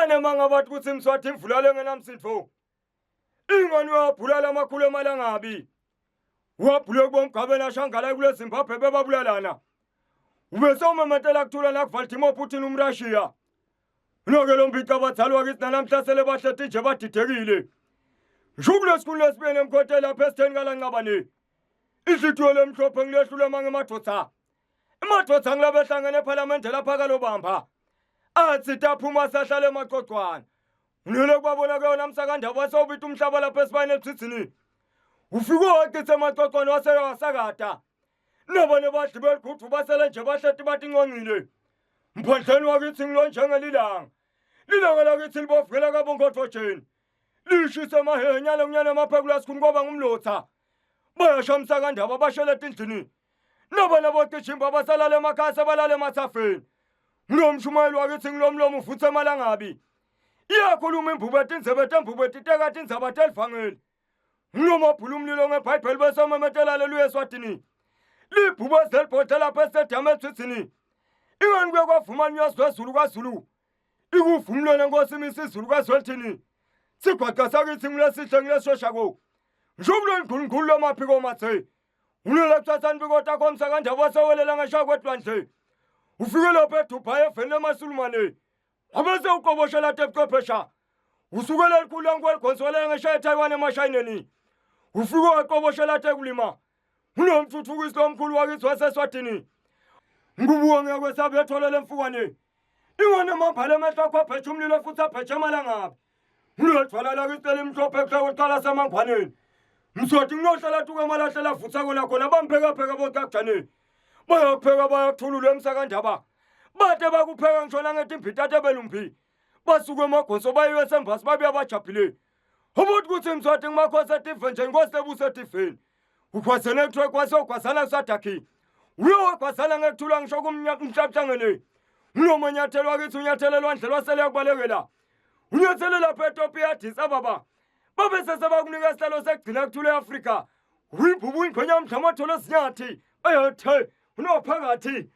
Banemanga bathi kutsi Mswati imvula lengenamsindvo. Ingani uyabhulala amakhulu emalangabi. Wabhule kubomgabeni ashangala kule Zimbabwe bebabulalana. Ubese umemetela kuthula la kuVladimir Putin umRussia. Unoke lo mbica abadzali wakithi nalamhla sele bahleti nje badidekile. Ngisho kulesikhulu lesibuyele emkhothe lapha esitheni kalancabane. Inhlitiyo lemhlophe ngilehlule mange emadvodza. Emadvodza ngilabehlangene ephalamende lapha kalobamba. Athi taphuma sahlala emacocwana. Ngilele kwabona kuyona msakandaba wasewubita umhlaba lapha esibayeni ebuthithini. Ufike wacitha emacocwana waseyawasakata. Nabane badli beligudvu basele nje bahleti batinconcile. Mphandleni wakithi ngilo njengelilanga. Lilanga lakithi libovukela kabongodvojeni. Lishise emahenyane kunyane emaphekula asikhuni kwaba ngumlotha. Bayasha msakandaba bashele etindlini. Nabana bocijimba basalala emakhaya sebalala emathafeni. Ngilomshumayeli wakithi ngilomlomo uvutha emalangabi. Iyakhuluma imbubo tindzebe tembubo titeka tindzaba telivangeli. Ngilomabhula umlilo ngeBhayibheli bese umemetela leluya eSwatini. Libhubezi elibhodle lapha esitediyamu ethithini. Ingani kuye kwavuma unyazi lwezulu kwaZulu. Ikuvumlweni enkosi imisa izulu kwaZwelithini. Sigwaca sakithi ngilesihle ngileshoshako. Njengoba ngulunkulu lwamaphiko mathe. Ulela kutsatsa nibiko takho msakandaba wasewelela ngesha kwetulwandle. Ufike lapha eDubai eveni lemasulumane. Wabese uqoboshela tebuchwephesha. Usukela elikhulu lankweligonsolela ngesha eTaiwan emashayineni. Ufike waqoboshela tekulima. Unomthuthukisi lomkhulu wakithi waseSwatini. Ngubuka ngiyakwesaba ethole lemfukwane. Ingane amabhala emehlo akho abheja umlilo futhi abheja amalangabi. Ngilethwala lakithi elimhlophe kuqala samangwaneni. Mswati nginohlala tuka amalahle lavutha kona khona bamphekapheka bocajaneni. Bayapheka bayathulula emsakandaba. Bade bakupheka ngisho nangetimbita tebelumbi. Basuke emagonso bayiwe esembasi babuya bajabhile. Ubuthi kuthi Mswati ngimakhosi etive nje inkosi ebusa etiveni. Ukhwazele kuthiwa kwase ugwazana kusadakhi. Uye wagwazana ngekuthula ngisho kumnhlabhlangene. Unomanyathelo wakithi unyathele lwandle lwasele yakubalekela. Unyathele lapha eTopiya Addis Ababa. Babe sesebakunika isihlalo sekugcina kuthula e-Afrika. Uyibhubu ingwenyama mdlamatholo ezinyathi. Ayothe unophakathi.